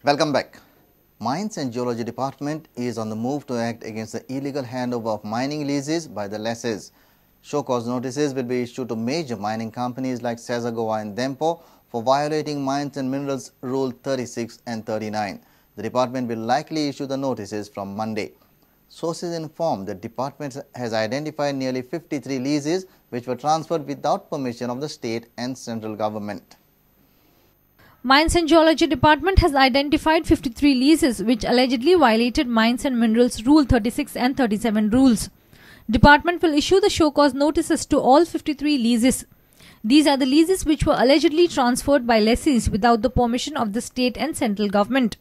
Welcome back. Mines and Geology Department is on the move to act against the illegal handover of mining leases by the lessees. Show cause notices will be issued to major mining companies like Sesa Goa and Dempo for violating Mines and Minerals Rule 36 and 39. The department will likely issue the notices from Monday. Sources inform the department has identified nearly 53 leases which were transferred without permission of the state and central government. Mines and Geology Department has identified 53 leases which allegedly violated Mines and Minerals Rule 36 and 37 rules. Department will issue the show cause notices to all 53 leases. These are the leases which were allegedly transferred by lessees without the permission of the state and central government.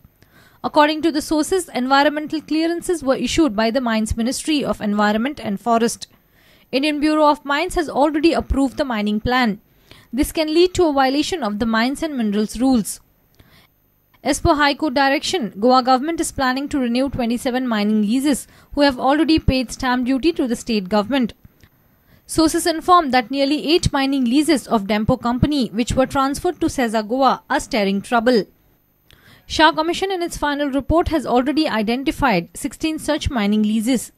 According to the sources, environmental clearances were issued by the Mines Ministry of Environment and Forest. Indian Bureau of Mines has already approved the mining plan. This can lead to a violation of the Mines and Minerals rules. As per High Court direction, Goa government is planning to renew 27 mining leases who have already paid stamp duty to the state government. Sources inform that nearly 8 mining leases of Dempo company which were transferred to Sesa Goa are stirring trouble. Shah Commission in its final report has already identified 16 such mining leases.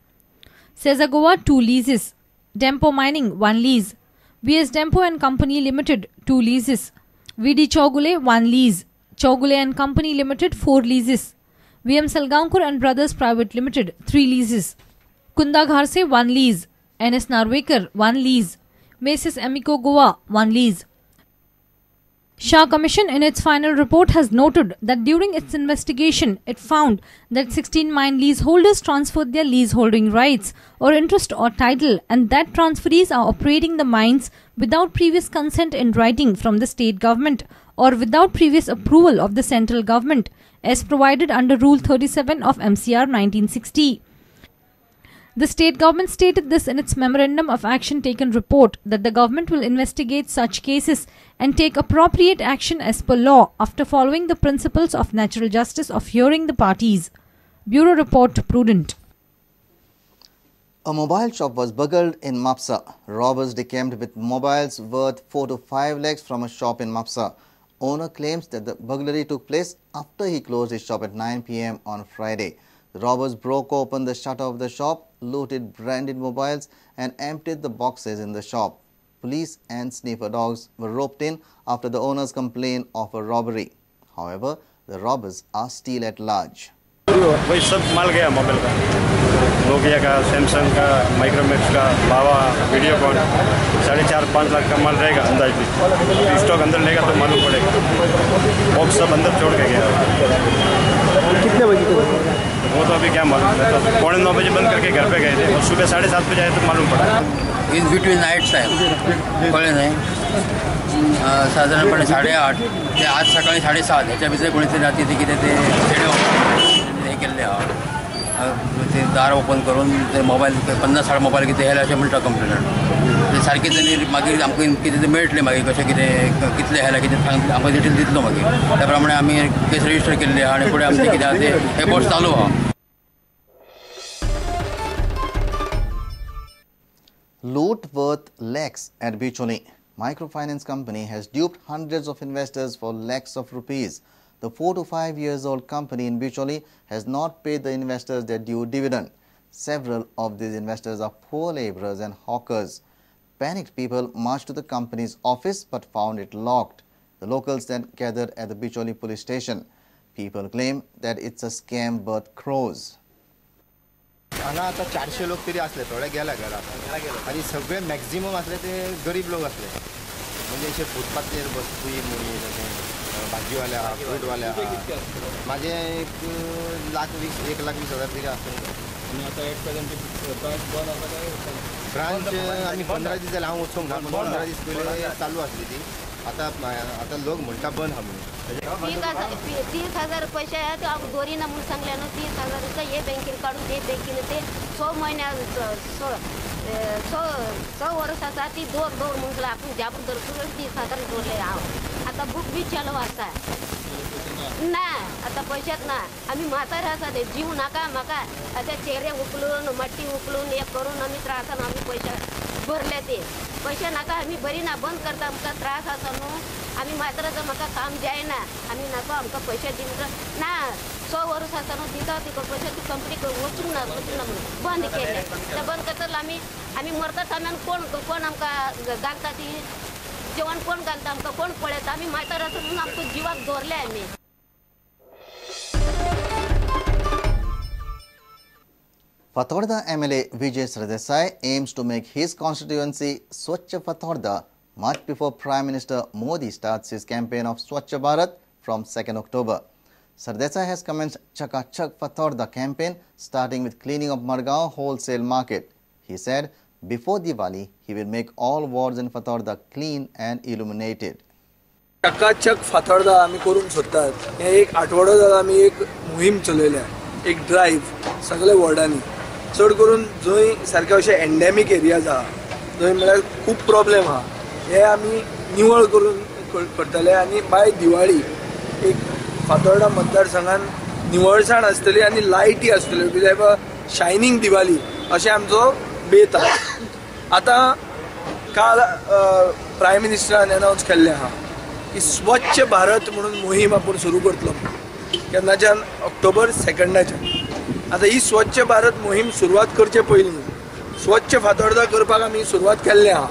Sesa Goa 2 leases, Dempo Mining 1 lease, VS Dempo and Company Limited 2 leases, VD Chowgule 1 lease, Chowgule and Company Limited 4 leases, VM Salgaonkar and Brothers Private Limited 3 leases, Kunda Gharse 1 lease, NS Narvekar 1 lease, Mrs. Amico Goa 1 lease. Shah Commission in its final report has noted that during its investigation, it found that 16 mine leaseholders transferred their leaseholding rights or interest or title, and that transferees are operating the mines without previous consent in writing from the state government or without previous approval of the central government as provided under Rule 37 of MCR 1960. The state government stated this in its Memorandum of Action Taken report that the government will investigate such cases and take appropriate action as per law after following the principles of natural justice of hearing the parties. Bureau Report, Prudent. A mobile shop was burgled in Mapsa. Robbers decamped with mobiles worth 4 to 5 lakhs from a shop in Mapsa. Owner claims that the burglary took place after he closed his shop at 9 p.m. on Friday. The robbers broke open the shutter of the shop, looted branded mobiles and emptied the boxes in the shop. Police and sniffer dogs were roped in after the owners complained of a robbery. However, the robbers are still at large. वही सब माल Gaya mobile का, Nokia का, Samsung का, Micromax का, लावा, वीडियोकॉन, 4.5-5 लाख का माल रहेगा अंदाज भी। स्टॉक अंदर लेगा तो मालूम पड़ेगा। बॉक्स सब अंदर छोड़ के गया। कितने बजे थे? वो तो अभी क्या मालूम, 8:45 बजे बंद करके घर पे गए थे और सुबह 7:30 बजे आए तो मालूम पड़ा। इन बिटवीन नाईट टायम कळ्ळें न्हय, साधारणपणे 8:30 ते आज सकाळी 7:30 ह्याच्या भितर कोणी तरी राती ते कितें ते हे केल्लें आहा, ते दार ओपन करून ते मोबायल 50-60 मोबायल कितें हेले अशें म्हणटा कंप्लेनंट। ते सारकें तेणी मागीर आमकां कितें तें मेळटलें मागीर कशें कितें कितलें हेलें कितें आमकां डिटेल दितलो मागीर त्या प्रमाणे आमी केस रजिस्टर केल्ली आहा आनी फुडें आमचें कितें आहा तें एफर्ट्स चालू आहा। Loot worth lakhs at Bicholim. Microfinance company has duped hundreds of investors for lakhs of rupees. The 4 to 5 years old company in Bicholim has not paid the investors their due dividend. Several of these investors are poor laborers and hawkers. Panicked people marched to the company's office but found it locked. The locals then gathered at the Bicholim police station. People claim that it's a scam worth crores. हांगा आतां 400 लोक तरी आसले, थोडे गेले घरा आनी सगळे मॅक्झिमम आसले ते गरीब लोक आसले, म्हणजे अशे फुटपाथचेर बसपी मनीस, भाजीवाले आहा, फ्रूटवाले आहा। म्हाजे 1,20,000 1,20,000 तरी आसतले। आनी आतां एट प्रेझेंट ब्रांच बंद आसा काय? ब्रांच आमी 15 दीस जाले हांव वचूंक ना, पूण 15 दीस पयलीं चालू आसली ती। आतां आतां लोक म्हणटा बंद आहा म्हणून। 30,000 पैसे दोरीना म्हणून सांगले न्हू, 30,000 रुपये हे बँकेन काडून ते बँकेन ते 6 महिन्या 6 वर्स आसा ती दोर दोर म्हणून आपूण जाप धरतून 30,000 दवरले हांव। आतां बूक बी चालू आसा ना, आतां पयशेच ना। आमी म्हातारे आसा ते जीव नाका म्हाका, आतां चेरे उखलून माटी उखलून हे करून आमी त्रासान आमी पयशे भरले ते पयशे नाका, आमी बरी ना बंद करता, आमकां त्रास आसा न्हू। आमी म्हातारा म्हाका काम जायना आमी नाका आमकां पयशे दी म्हणटा ना 100 वर्स आसतना दिता तुका पयशे ती कंपनी वचूंक ना वचूंक ना म्हणून बंद केलें. ते बंद करतले आमी आमी मरतात आमी कोण कोण आमकां घालता ती जेवण कोण घालता आमकां कोण पळयता आमी म्हातारा आसा म्हणून आमकां जिवाक दवरले आमी. Fatorda MLA Vijay Sardesai aims to make his constituency Swachh Fatorda much before Prime Minister Modi starts his campaign of Swachh Bharat from 2nd October. Sardesai has commenced Chakachak Fatorda campaign starting with cleaning of Margao wholesale market. He said before Diwali he will make all wards in Fatorda clean and illuminated. Chakachak Fatorda आमी करूंक सोदतात. हे एक आठवडो जाला आमी एक मोहीम चलयल्या, एक ड्रायव्ह सगळे वॉर्डांनी, चड करून जंय सारके अशे एन्डेमीक एरियाज आहा जंय म्हळ्यार खूब प्रॉब्लेम आहा, हे आमी निवळ करून करतले आनी बाय दिवाळी एक फातोर्डा मतदारसंघान निवळसाण आसतली आनी लायटी आसतल्यो, will have a shining Diwali अशें आमचो बेत आहा. आतां काल प्रायम मिनिस्टरान अनावन्स केल्लें आहा की स्वच्छ भारत म्हणून मोहीम आपूण सुरू करतलो केन्नाच्यान ऑक्टोबर 2nd. आतां ही स्वच्छ भारत मोहीम सुरवात करचे पयलीं स्वच्छ फातोर्डा करपाक आमी सुरवात केल्ली आहा.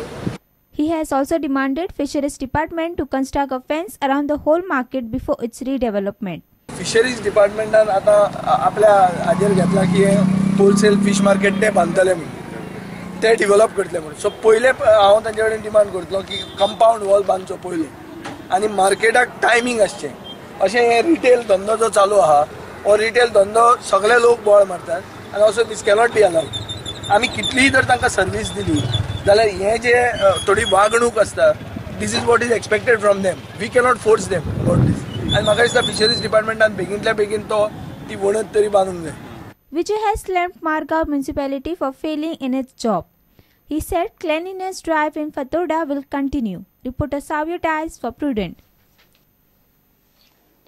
He has also demanded Fisheries Department to construct a fence around the whole market before its redevelopment. Fisheries Departmentan आता आपल्या हाजेर घेतला की होलसेल फिश मार्केट ते बांदतले म्हणून, ते डेव्हलप करतले म्हणून. सो पयले हांव तांचे कडेन डिमांड करतलो की कंपावंड वॉल बांदचो पयलीं आनी मार्केटाक टायमींग आसचें. अशें हे रिटेल धंदो जो चालू आहा हो रिटेल धंदो सगळे लोक बोळ मारतात आनी असो दीस कॅनॉट बी अलावड. आमी कितलीय जर तांकां सर्वीस दिली जाल्यार हे जे थोडी वागणूक आसता, this is what is expected from them, we cannot force them about this. आनी म्हाका दिसता फिशरीज डिपार्टमेंटान बेगीनल्या बेगीन तो ती वणत तरी बांदूंक जाय. Vijay has slammed Margao municipality for failing in its job. He said cleanliness drive in Fatorda will continue. Reporter Savio Dias for Prudent.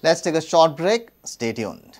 Let's take a short break. Stay tuned.